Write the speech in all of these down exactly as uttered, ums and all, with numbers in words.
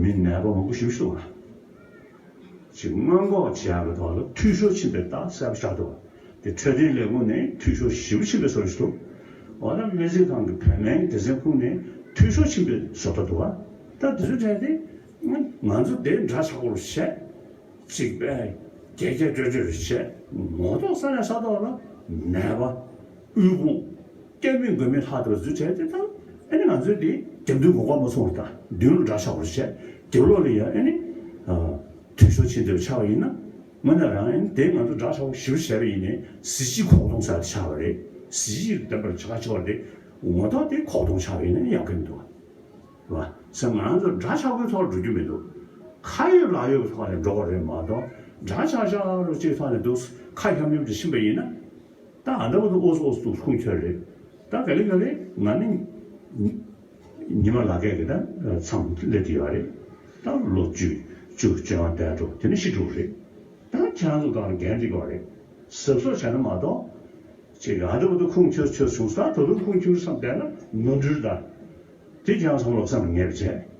མི་ནད་པ་མང་པོ་ཞིག་འདུག་བ། ཅིག་སྔོན་འགོག་བྱེད་ཡག་གི་ཐོག་ལ་འཐུས་ཤོར་ཕྱིན་པའི་རྟགས་གསལ་པོ་ཆགས་འདུག་བ། དེ་འཕྲོད་བསྟེན་ལས་ཁུངས་ནས་འཐུས་ཤོར་ཞེ་པོ་ཕྱིན་པའི་བཟོ་ཞིག་འདུག་འོ་ན་སྨན་རྩིས་ཁང་གི་བོད་སྨན་སྡེ་ཚན་ཁུངས་ནས་འཐུས་ཤོར་ཕྱིན་པའི་བཟོ་ལྟ་འདུག་བ། ད་དེ་ཚོའི་གྲས་དེ་ང་ཚོ་དེ་འདྲ་ཆགས་པོ་བྱས། གཅིག་པས་རྒྱས་རྒྱས་སྤྲོས་སྤྲོས་བྱས། ངོ་ཐོག་ས་ནས་ས་ཐོག་ལ་ནད་པ། དབུལ་ཕོངས། སྐྱོན་མེད་མགོན་མེད་ལྷག་ཐུབ་པ་ཚོའི་གྲས་དེ་དང་། ཨ་ནི་ང་ཚོས་དེ་རྒྱབ་མདུན་གོ་སྐབས་མ་སོང་བར་དང་མདུན་ལ་འདྲ་ཆགས་པོ་བྱས། རྒྱབ་ལོགས་ལ་ཡང་ཨ་ནི་འཐུས་ཤོར་ཕྱིན་ཐུབ་ཆགས་པ་ཡིན་ན། དངོས་གནས་རང་ཨ་ནི་དེ་ང་ཚོ་འདྲ་ཆགས་པོ་ཞེ་པོ་བྱས་པ་ཡིན་ནའི་གཟི་བརྗིད་གོག་ཐུབ་ས་དེ་ཆགས་པ་རེད། གཟི་བརྗིད་ལྡན་པར་བྱ་དགའ་ཆེ་བ་དེ་ངོ་ཐོག་དེ་གོག་ཐུབ་ཆགས་པ་ཡིན་ན་ཡག་གི་མི་འདུག་བ། རེད་བ། ས་ང་ཚོ་འདྲ་ཆགས་པོའི་ཐོག་ལ་འགྲོ་རྒྱུ་མི་འདུག་ཁ་ཡོད་ལག་ཡོད་ཀྱི་ཐོག་ནས་འགྲོ་དགོས་རེད་མ་གཏོགས། འདྲ་ཆགས་ཆགས་རུ་གཅིག་ཐོག་ནས་འདུག་ཁ་ཤམ་ཤམ་དུ་ཕྱིན་པ་ཡིན་ན། ད་ཨ་འདྲ་བོ་འདུག་ཨོ་སོ་ཨོ་སོ་འདུག་ཁུངས་འཁྱོལ་རེད། ད་ག་ལེ་ག་ལེ་ང་ནི་ཉི་མ་ལག་སྐྱེས་ཀྱི་ད་མཚམས་སླེབས་ཀྱི་ཡོད་རེད། ད་ལོ་བཅུ་བཅུ་བཅོ་ལྔ་བསྡད་འགྲོ་དེ་ནི་ཤི་འགྲོ་རེད། ད་ཁྱེད་རང་ཚོ་གང་འགན་འཁྲི་དགོས་རེད། གཟབ་གཟབ་བྱས་ན་མ་གཏོགས། ཅིག་ཨ་འདྲ་བོ་འདུག་ཁུངས་འཁྱོལ་འཁྱོལ་བྱུང་ས་ད་དུང་ཁུངས་འཁྱོལ་བསམ་བསྡད་ན་ནོར་འཁྲུལ་ད། དེ་ཀྱང་བསམ་བློ་བསམ་ངེས་པ་བྱས།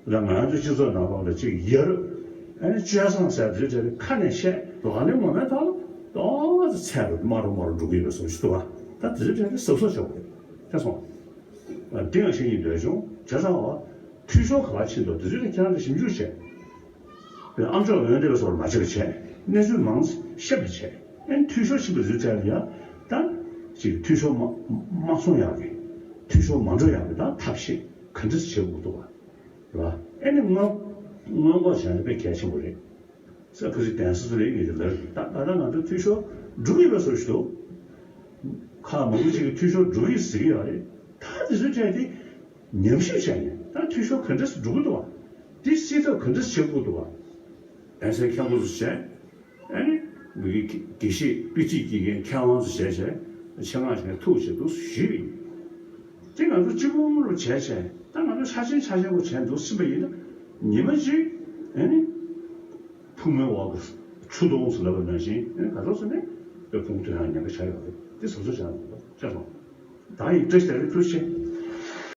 ལ་ང་ཚོ་སྤྱི་ཚོགས་ནང་ལོགས་ལ་ཅིག་ཡ་རབས། ཨ་ནི་སྤྱོད་བཟང་ཟེར་དུས་དེ་ཁ་ནས་བཤད་ལག་ལེན་ངོ་མའི་ཐོག་ལ་ཏོག་ཙམ་ཚད་ལ་དམའ་རུ་དམའ་རུ་འགྲོ་གི་ཡོད་པའི་བཟོ་ཞིག་འདུག་བ། ད་དེ་ཚོ་དྲན་ནས་གཟབ་གཟབ་བྱེད་དགོས་རེད། ཤེས་སོང་། དེ་ཡང་བཤད་སྙིང་འདོད་བྱུང་བྱས་ཙང་བ། འཐུས་ཤོར་ག་པར་ཕྱིན་འདུག་དེ་ཚོ་ནི་ཁྱེད་རང་གིས་ཞིབ་འཇུག་བྱས། ཨམ་ཅོག་འོན་ཏེ་བཟོ་བར་མ་བྱེད་པ་བྱས། གནས་ཚུལ་མང་ཤེས་པ་བྱས། ཨན་འཐུས་ཤོར་ཕྱིན་པ་ཚོའི་གྲས་ལ་ཡང་། ད་ཅིག་འཐུས་ཤོར་མ་མ་སོང་ཡག་གི། འཐུས་ཤོར་མ་འགྲོ་ཡག་གི་ད་ཐབས་ཤེས་ག་འདྲ་བྱེད་དགོས་འདུག་བ། རེད་བ། ཨ་ནི་སྔོན་སྔོན་འགོག་བྱས་ན་དཔེ་གལ་ཆེན་པོ་རེད། ས་ཁ་ཅིག་གདན་ས་ཚོ་རེད་ངེས་ཀྱི་ལར་ད་ད་ལྟ་ང་ཚོ་འཐུས་ཤོར་འགྲོ་གི་ཡོད་པའི་བཟོ་ཞིག་འདུག་ཁག་མང་པོ་ཅིག་གིས་འཐུས་ཤོར་འགྲོ་གི་ཟེར་གྱི་ཡོད་རེད། ད་དེ་ཚོའི་གྲས་དེ་ཉམས་ཞིབ་བྱས་ནས་ད་འཐུས་ཤོར་ག་འདྲ་སེ་འགྲོ་གི་འདུག་བ། དེ་སེལ་ཐབས་ག་འདྲ་སེ་བྱེད་དགོས་འདུག་བ། གདན་སའི་མཁན་པོ་ཚོ་བྱས། ཨ་ནི། མི་དགེ་དགེ་བཤེས་དཔེ་ཁྲིད་ཀྱི་མཁས་དབང་ཚོ་བྱས་བྱས། ཆེད་མངགས་བྱས་ནས་ཐུག་བྱས་འདུག་ཞུས་པ་ཡིན། དེ་ང་ཚོ་གཅིག་པུ་རུ་བྱས་བྱས་ད་ང་ཚོ་ཆ་ཆེན་ཆ་ཆེན་པོ་བྱས་འདུག་ཟིན་པ་ཡིན་ན། ཉི་མ་གཅིག་ཨ་ནི། ཕུང་མོའི་འོག་གི་ཆུ་དོང་ཟེར་ལབ་པ་ནང་བཞིན་ཨ་ནི་ག་ཚོད་ཟེར་ནས་དཔེ་ཕུང་ཐོན་ཡང་ཉེན་ཁ་ཆགས་ཡོད་རེད། དེ་གཟབ་གཟབ་བྱས་ན་འདུག་ཤེས་སོང་། ད་ཡིན་བཀྲ་ཤིས་བདེ་ལེགས། ཐུགས་རྗེ་ཆེ།